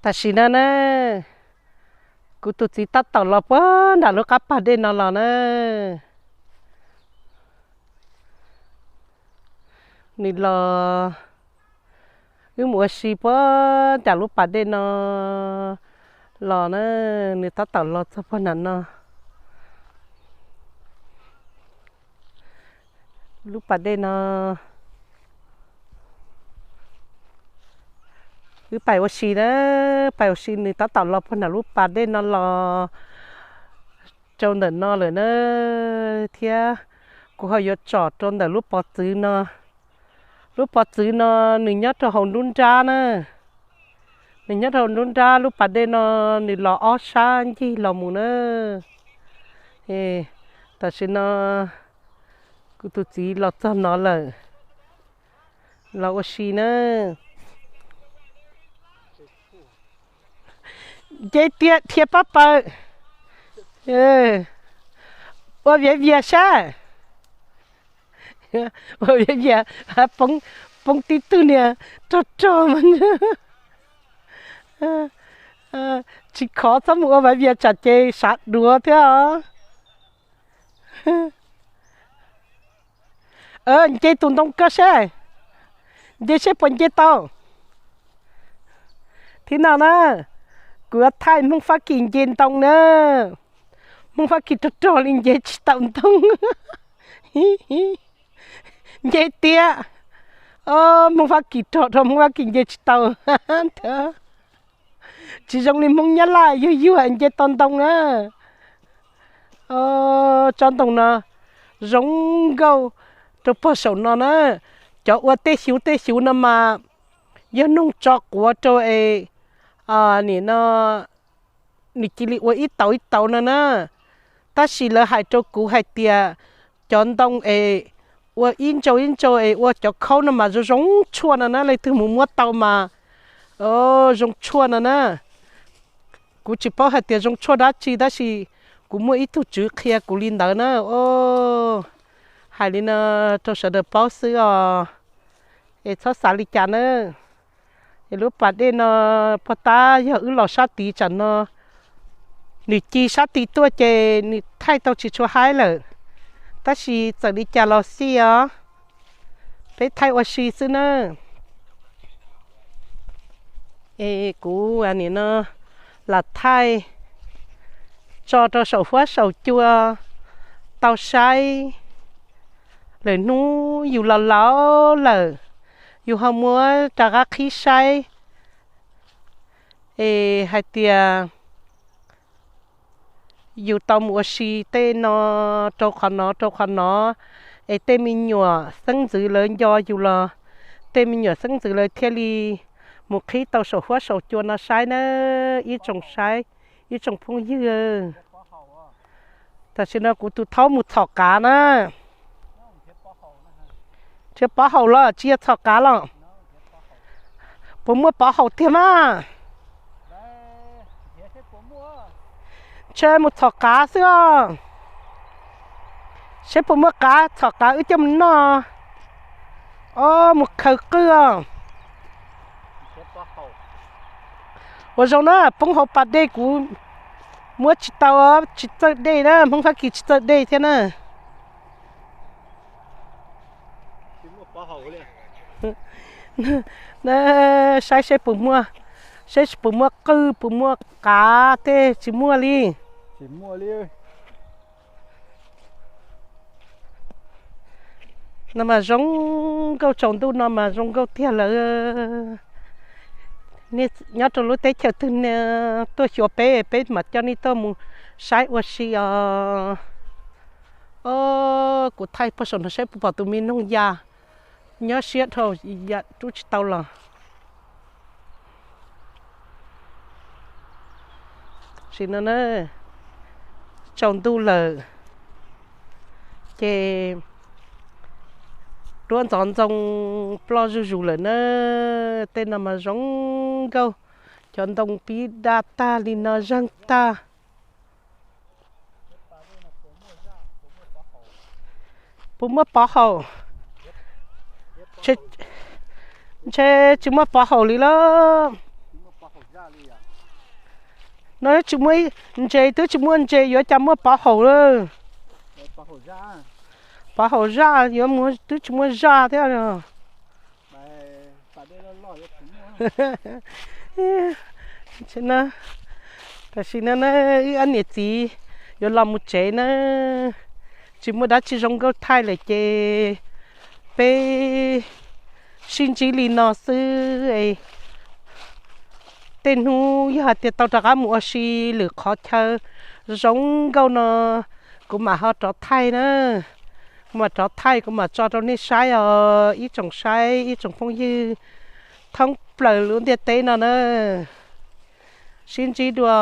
Tam sim no na, kuv tus txiv tab tom los puag nram lub qab pas dej no los na. Nws los, wb mus ua si puag nram lub pas dej no los na, nws tab tom los txog puag nram no. Lub pas dej no, wb pais ua si na, pais ua si nws tab tom los puag nram lub pas dej no los rau ntawm no lawm na, thiab kuv ho yuav tsom rau ntawm lub pov txwv no. Lub pov txwv no nws nyob rau hauv nruab nrab na, nws nyob rau hauv nruab nrab, lub pas dej no nws los ob sab ncig los mus na. Tam sim no kuv tus txiv los txog no lawm, los ua si na. Nce tiag dhia pab paws, ua viav vias saib, ua viav vias, poob tib tug niag rog rog mas. Tsis khov txhob mus ua viav vias tsam ces sav duav thiab os. Nce tus ntoo koj seb, nce seb puas nce tau. Thib no na, kuv yuav thaij Hmoob Fab Kis nce ntoo na. Hmoob Fab Kis rog rog li nce tsis tau ntoo. Nce tiag. Hmoob Fab Kis rog rog, Hmoob Fab Kis nce tsis tau. Tsis zoo li Hmoob Nyab Laj yuag yuag nce tau ntoo na. Tsob ntoo no zoo nkauj rau puag saum no na. Cov ua tej xyuv tej xyuv no mas yog noog tso quav rau es nim no nws cia li ua ib tauv ib tauv no na. Tab sis lawv hais rau kuv hais tias cov ntoo es ua ib ntsau ib ntsau es ua cov khaub no mas zoo zoo tshuaj no na, leej twg mus muab tau mas zoo tshuaj no na. Kuv tsis paub hais tias zoo tshuaj dab tsi tab sis kuv muaj ib tug tswv qhia kuv li ntawd na. Hais li no rau sawv daws paub xwb os, es txhob xav li cas na. Es lub pas dej no puag ta yog wb los sab tid tsam no nws ci sab tid tuaj ces nws thaij tau tsis tshua haib lawm, tab sis txawm li cas los xij os, peb thaij ua si xwb na. Es kuv nim no lam thaij tso rau saum huab saum cua tau saib. Lwm hnub yus laus laus lawm, yus ho muab rov qab qhib saib es hais tias yus tau mus ua si tej no rau qhov no rau qhov no, es tej me nyuam xeeb ntxwv lawv nco yus los tej me nyuam xeeb ntxwv lawv thiaj li mus qhib tau saum huab saum cua no saib na, ib tsoom saib, ib tsoom phooj ywg. Tam sim no kuv tus thaub mus txhom qav na. Nrhiav pov haum los tsis yog txhom qav los? Puas muaj pov haum tiag mas? Ntshe mus txhom qav xwb os. Seb puas muaj qav, txhom qav wb coj mus noj. Os, mus khaws qwj os. Ua zoo na, poob hauv pas dej kuv muab tsis tau, tsis txawj dej na, Hmoob Fab Kis tsis txawj dej thiab na. Saib seb puas muaj, seb puas muaj qwj puas muaj qav tej, tsis muaj li. No mas zoo nkauj, tsaus ntuj no mas zoo nkauj tiag lawm. Nyob rau lub teb chaws twg tuaj xyuas peb, peb mam coj nej tuaj mus saib ua si os. Os, kuv thaij puag saum no saib puas pom tus me noog ya, nyob siab dhau, ya rub tsis tau los. Sim no na, tsaus ntuj lawm, ces duab ntxov ntxoo ploj zuj zus lawm na. Tej no mas zoo nkauj, cov ntoo pib daj tag li no zeeg tag. Puas muaj pov haum? Ntshe tsis muaj pov haum li lauj. No tsis muaj ntses, twb tsis muaj ntses yuav cas muaj pov haum lawm. Pov haum zaj yuav mus twb tsis muaj zaj thiab. Tam sim no, tam sim no wb ob niam txiv yuav los mus tsev na, tsis muaj dab tsi zoo nkauj thaij lawm ces peb sib ntsib li no xwb. Tej hnub yog hais tias tau rov qab mus ua si lwm qhov chaw zoo nkauj no, kuv mam ho rov thaij na. Kuv mam rov thaij, kuv mam tso rau nej saib os ib tsoom saib ib tsoom phooj ywg thoob plaws lub ntiaj teb no na. Sib ntsib dua.